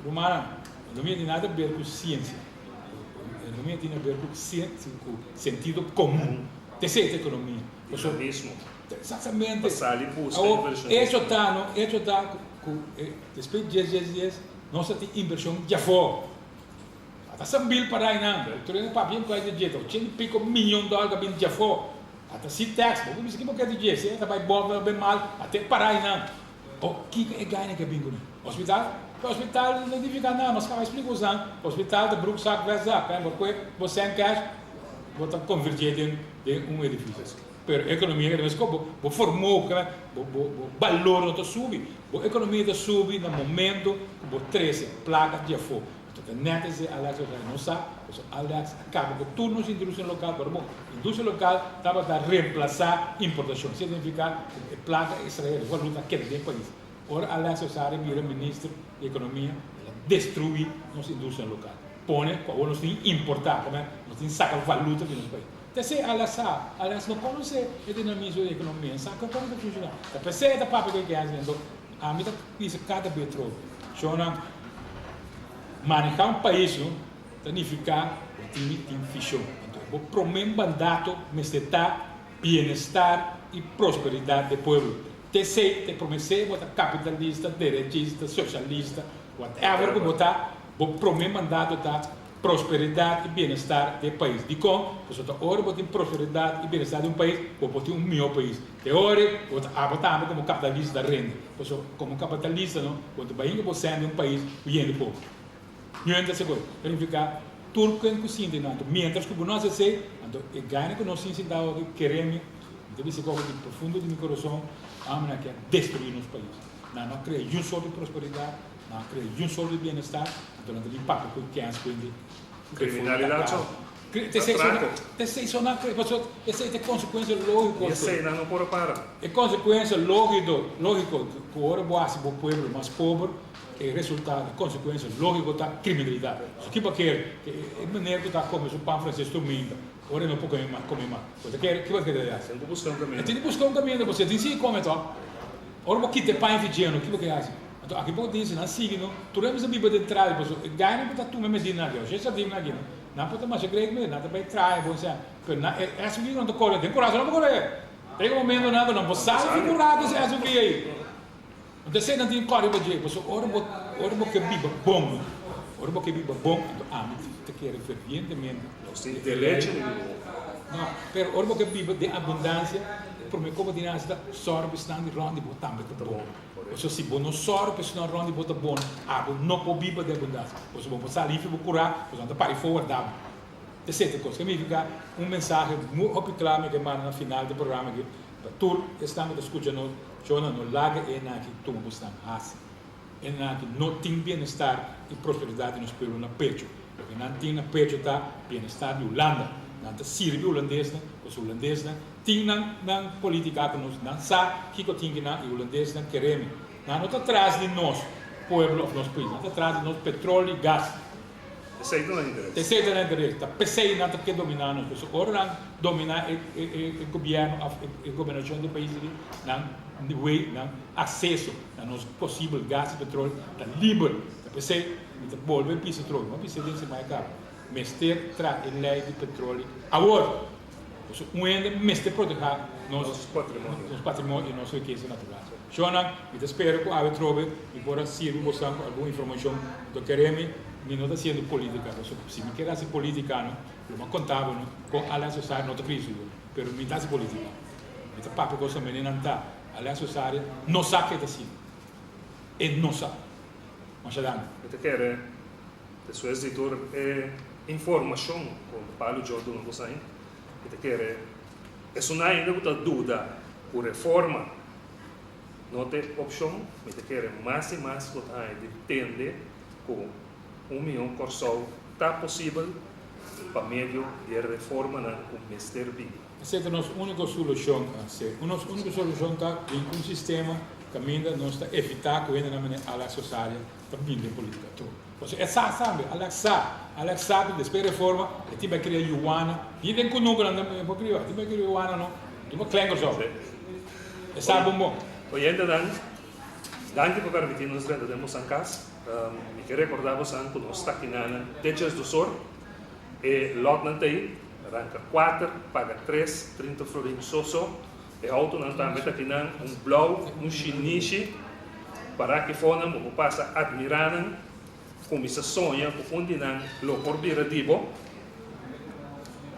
rumannan, ekonomia tin nada ber ku siensia. Ekonomia tin aber ku ku sentido komun. T'esei ta ekonomia. Dinamismo. Exactamente. Pa sali buska Awor, invershonista. echo ta no, echo ta ku despues di dies dies dies nos ta tin invershon djafó. Ata sambil para einan. Tur hende papia ku di dje ta ochenta i piko miyon dòler ta bin djafó. Ata si tax, bo por bisa ki bo ke di dje, si e ta bai bon o bai mal, ata e para einan. O kiko e gana ke bin kuné? Hospital? Pe hospital no nifiká nada, mas kaba splika bosan, hospital ta broekzak vestzak, p'e bo kue bo sèn cash, bo ta konvertié den den un edifisio. Pero ekonomia ke ta meskos, bo bo formogen, bo bo bo balor no ta subi. Bo ekonomia ta subi na momento ku bo trese plaka di afó. Anto ta net esei Alex a haci. Nos sa pasobra Alex a caba cu tur nos industria local, pero bon, industria local tabata reemplaza importacion. Esei significa cu e placa extranhero, e valuta, a keda den e pais. Ora Alex Osaria bira minister di economia, el a. destruí nos industria lokal. Pone ku awor nos tin importá, kome nos tin saka valuta di nos pais. Ta esei Alex sa. Alex no konosé e dinamismo di ekonomia, sa kon ta funshoná. Ta p'esei e ta papia ku e kèns. Anto ami ta bisa kada bes trobe, shownan, manehá un pais no ta nifiká bo tin tin vishon. Anto bo promé mandato mester ta bienestar i prosperidat di e pueblo. T'esei ta e promé sea bo ta kapitalista, derechista, soshalista, whatever ku bo ta, bo promé mandato ta prosperidat i bienestar di e pais. Dikon? Pasobra ta ora bo tin prosperidat i bienestar di un pais, bo por tin un mihó pais. Te ora bo ta abo tambe komo kapitalista ta rende. Pasobra komo kapitalista no, bo ta bai hinka bo sèn den un pais ku yen di pober. Ñuenta segun ta nifiká tur ken ku sinti nan. Anto miéntras ku bo no hasi esei, anto e gana ku nos tin sintá awo aki, kere mi, mi ta bisa kòke di profundo di mi kurason, amo nan ke a destruí nos pais. Nan no a krea yun sort di prosperidat, nan a krea yun sort di bienestar, anto nan ta bin papia ku e kèns ku hende Kriminalidat so. Atrako. Esei so nan krea, pasobra esei ta e konsekuensia lógiko. I esei nan no por a para. E konsekuensia lógiko ku ora bo hasi bo pueblo mas pober, E resultado, e konsekuensia lógiko ta kriminalidat. So ki bo a kere? Ke e meneer ku ta kome su pan franses tur minta, ora e no por kome mas, kome mas. Bo ta kere, ki bo a kere hasi? Tin ku buska un kaminda. E tin ku buska un kaminda, pasobra e tin sigui kome tòg. Ora bo kita e pan fi djeno, ki bo ke hasi? Anto aki bo di si nan sigui no, tur hende mester biba den traha, pasobra e gainan ku ta tuma e medida nan aki, oshe sardin nan aki no, nan por ta masha great mester, nan ta bai traha bon sea, pero nan e SUV ku nan ta kore, den kurason nan por kore. Ta yega momento nan ku nan por sali fi kurason ese SUV ei. Anto esei nan tin kòrda riba dje, pasobra ora bo ora bo ke biba bon, ora bo ke biba bon, anto ami ta kere fervientemente. Nos tin derecho di biba bon. No, pero ora bo ke biba den abundansia, promé kos bo tin hasi ta sòru pa esnan di rònt di bo tambe ta bon. Pasobra si bo no sòru pa esnan rònt di bo ta bon, abo no por biba den abundansia. Pasobra bo por sali fi bo kurá, pasobra nan ta pari forward dabo. Esei ta e kos. Ke nifiká un mensahe hopi kla mi ke manda na final di e programa aki pa tur esnan ku ta skucha nos. Shona no laga e naki tuma bo snan hasi. E naki no tin bienestar i prosperidat di nos pueblo na pecho. Loke nan tin na pecho ta bienestar di Hulanda. Nan ta sirbi hulandesnan pasobra hulandesnan tin nan nan politica ku nos. Nan sa kiko tin ki nan i hulandesnan keremi. Nan no ta tras di nos pueblo of nos pais. Nan ta tras di nos petrol i gas. Esei ta nan interes. Esei ta nan interes. Ta p'esei nan ta ke dominá nos. Pasobra ora nan dominá e e gobièrnu òf e gobernashon di e pais aki, nan wei, nan akseso na nos posibel gas i petrol ta liber. Ta p'esei mi ta bolbe bisa atrobe, mi a bisa den semana kaba, mester traha e lei di petroli awor. Pasobra un hende mester protehá nos nos patrimonio i nos rikesa natural. Shonnan, mi ta spera ku awe trobe mi por a sirbi bosan ku algun informashon. Bo ta kere mi? Mi no ta hasiendo politica, pasobra si mi kier hasi politica no, lo mi a konta bo no kon Alex Osaria no ta Cristo yo, pero mi ta hasi politica. Mi ta papia kos tambe nan ta. Alex Osaria no sa ke ta hasiendo. E no sa. Masha danki. Mi ta kere despues di tur e informashon ku Palu Djo duna boso ain, mi ta kere esun ainda ku ta duda ku reforma no ta e opshon, mi ta kere mas i mas lo ta haña di tende ku un mihó Kòrsou ta posibel pa medio di e reformanan ku mester bini. Esei ta nos úniko solushon. Nos úniko solushon ta bin ku un sistema kaminda nos ta evitá ku hendenan manera Alex Rosaria ta bini den polítika tur. Pasobra e sa tambe, Alex sa, Alex sa ku despues di reforma e tin bai kria yuana, ni den kunuku nan ta por kria, e tin bai kria yuana no, tin por klen Kòrsou. E sa bon bon. Oyentenan, danki pa permití nos drenta den bosan kas. Mi ke rekordá bosan ku nos ta kinanan te djesdosor. E lòtnan ta ei, ranka kuater, paga tres, 30 florin so so. E outonan tambe ta kinan, un blou, un shinishi. Para aki fonan bo por pasa admirá nan, kuminsá soña ku un di nan lo por bira di bo.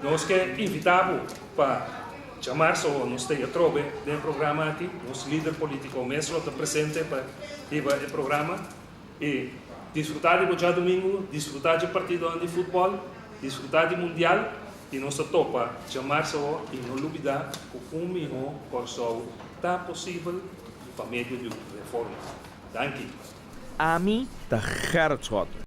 Nos ke invitá bo pa djamarsa o nos ta atrobe den e programa aki. Nos lider polítiko mes lo ta presente pa hiba e programa. I disfrutá di bo djadumingu, disfrutá dje partidonan di futbòl, disfrutá di mundial i nos ta topa djamarsa o i no lubidá ku un mihó Kòrsou ta posibel pa medio di un reforma. Danki. Ami ta Gerrit Schotte.